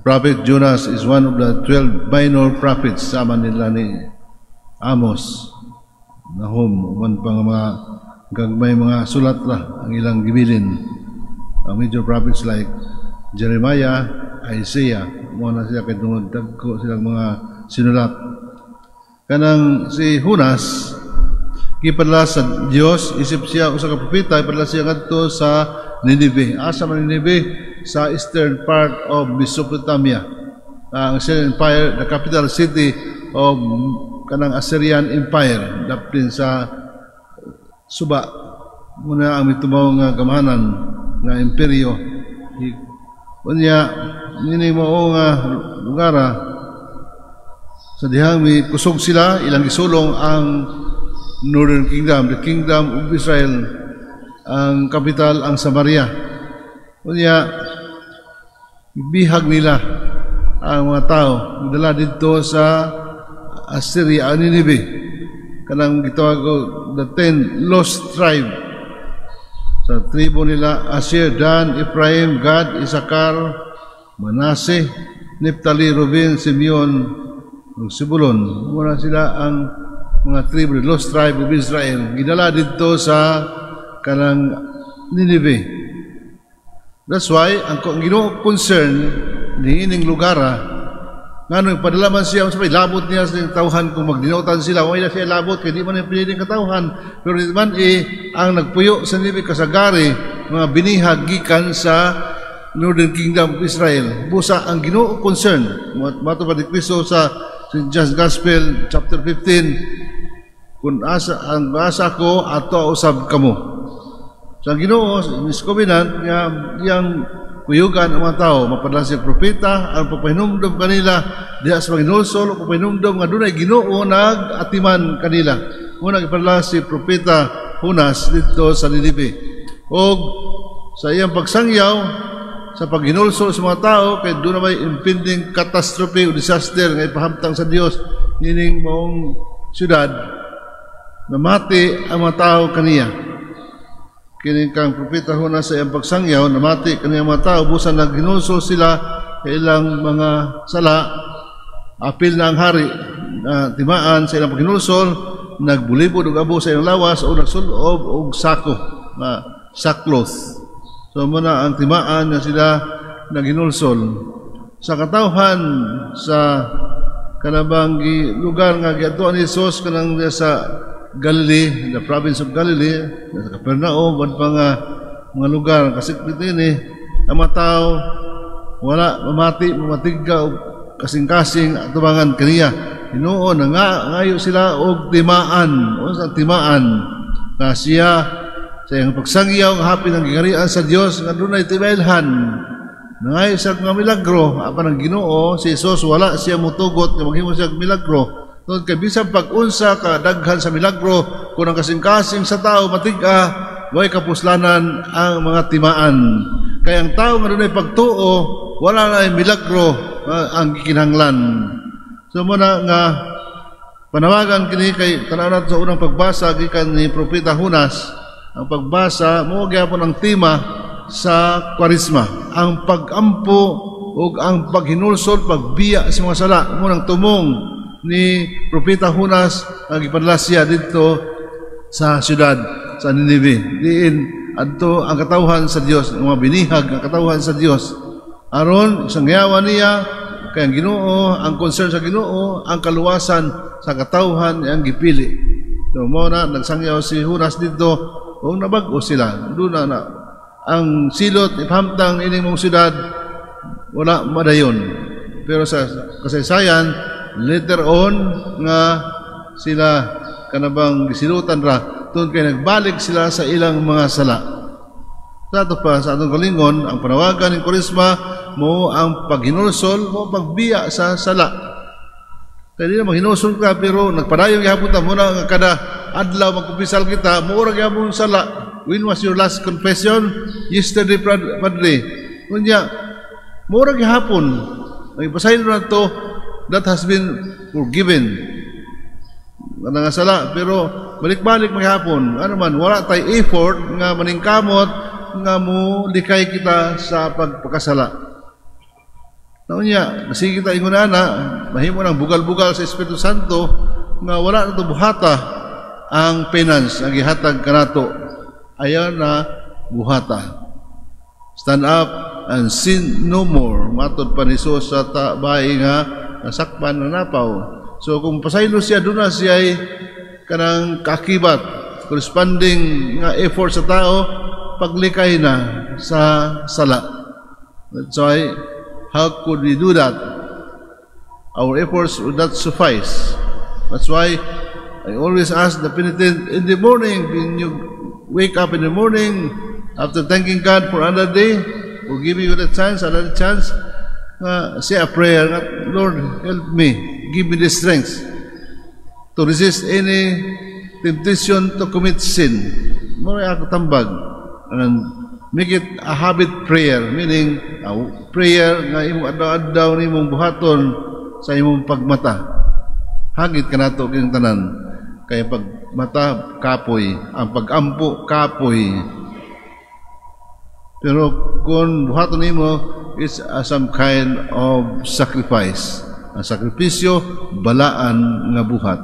Prophet Jonas is one of the 12 minor prophets, sama nila ni Amos, Nahum, uban pa nga mga gagmay mga sulat ra ang ilang gibilin. Ang major prophets like Jeremiah, Isaiah, mao na siya kay tungod dagko silang mga sinulat. Kanang si Jonas gipadala sa Dios isip siya usa ka propeta, ipadala siya ngadto sa Nineveh. Asa man Nineveh? Sa eastern part of Mesopotamia. Ang Assyrian Empire, the capital city of kanang Assyrian Empire, dapin sa suba. Muna ang mitumaw nga gamhanan nga imperyo. Unya, nini mao nga lugar, sa dihang mi kusog sila, ilang gisulong ang Northern Kingdom, the Kingdom of Israel, ang capital ang Samaria. Unya, bihag nila ang mga tao, dala didto sa Assyria, ang Nineveh. Kanang gitawag ko the 10 lost tribe. Sa tribo nila, Asher, Dan, Ephraim, Gad, Isakar, Manasseh, Naphtali, Reuben, Simeon, ug Zebulun. Muna sila ang mga tribo, the lost tribe of Israel. Gidala didto sa kanang Nineveh. That's why ang Ginoo concern niining lugar, ngano ipadala man siya sa labot niya sa tawhan kung magdinutan sila, wala siya labot kay di man yung piniling katawhan, pero di man eh ang nagpuyo sa Nineveh kasagari mga binihag gikan sa Northern Kingdom of Israel. Busa ang Ginoo concern mato pa ni Kristo sa St. John's Gospel chapter 15, kung asa ang asa ko ato usab kamo. Sa Ginoo, in His covenant nga iyang kuyugan ang mga tao, mapadala siya propeta ang pagpahinumdom kanila diha sa paghinulsol, pagpahinumdom nga dunay Ginoo nag-atiman kanila. Muna gipadala si propeta Jonas didto sa Nineveh. Og sa iyang pagsangyaw sa paghinulsol sa mga tao kay doon na may impending catastrophe o disaster nga ipahamtang sa Dios nining maong syudad, namati ang mga tao kaniya. Kining kang propeta Jonas, sa iyang pagsangyaw, namati kaniya mga tao, busa naghinulsol sila sa ilang mga sala. Apil na ang hari na timaan sa ilang paghinulsol, nagbulibod og abo sa ilang lawas o nagsulob og sako na sackcloth. So muna ang timaan nga sila naghinulsol. Sa katawhan sa kanabang lugar nga giadtuan ni Jesus, kanang sa Galilee, the province of Galilee, sa Capernaum, uban pa nga mga lugar kasikbit ini, ang mga tao wala mamati, mamatigga og kasing-kasing atubangan kaniya. Hinuon nga ngayo sila og timaan, unsa timaan nga siya sa iyang pagsangyaw nga hapin ang giharian sa Dios nga dunay timailhan. Nangayo sa mga milagro, apan ang Ginoo, si Jesus, wala siya mutugot nga maghimo siya og milagro. Tungod kay bisan pag-unsa ka daghan sa milagro, kung ang kasing-kasing sa tao matig-a, way kapuslanan ang mga timaan. Kaya ang tao nga dunay pagtuo, wala na milagro ang gikinahanglan. So muna nga panawagan kini kay tanaw nato sa unang pagbasa gikan ni Propeta Jonas. Ang pagbasa mo gyapon ang tema sa Kwaresma, ang pagampo ug ang paghinulsol, pagbiya sa mga sala. Mo nang tumong ni Propeta Jonas ang gipadala siya didto sa syudad sa Nineveh. Diin adto ang katawhan sa Dios, ang mga binihag ang katawhan sa Dios. Aron sangyawan niya kay ang Ginoo, ang concern sa Ginoo, ang kaluwasan sa katawhan ang gipili. So mo na nagsangyaw si Jonas didto ug nabag-o sila. Doon na, na ang silot ipahamtang ining mong syudad wala madayon. Pero sa kasaysayan later on nga sila kanabang gisilutan ra tungod kay nagbalik sila sa ilang mga sala. Sa ato pa sa atong kalingon, ang panawagan ng Kwaresma mo ang paghinulsol, mo pagbiya sa sala. Kaya di na maghinulsol ka pero nagpadayon gihapon ta muna nga kada adlaw magkumpisal kita, mo ora gihapon sala. When was your last confession? Yesterday, Padre. Unya, mo ora gihapon. Ang na to that has been forgiven. Nga sala pero balik-balik maghapon. Ano man, wala tay effort nga maningkamot nga mo likay kita sa pagpakasala. Naunya, sige ta ingon ana, mahimo nang bugal-bugal sa Espiritu Santo nga wala na to buhata ang penance ang gihatag kanato. Ayaw na buhata. "Stand up and sin no more." Matod pa ni Jesus sa babae nga nasakpan na napaw. So kung pasaylo siya, doon na siya ay kanang kakibat, corresponding nga effort sa tao, paglikay na sa sala. That's why, how could we do that? Our efforts would not suffice. That's why I always ask the penitent in the morning, when you wake up in the morning, after thanking God for another day, for giving you the chance, another chance, say a prayer, "Lord, help me, give me the strength to resist any temptation to commit sin." Mao ako tambag. And make it a habit prayer, meaning a prayer nga imong adlaw-adlaw nimong buhaton sa imong pagmata. Hagit kanato kining tanan. Kay pagmata kapoy, ang pagampo kapoy. Pero kung buhaton nimo is some kind of sacrifice. Ang sakripisyo, balaan nga buhat.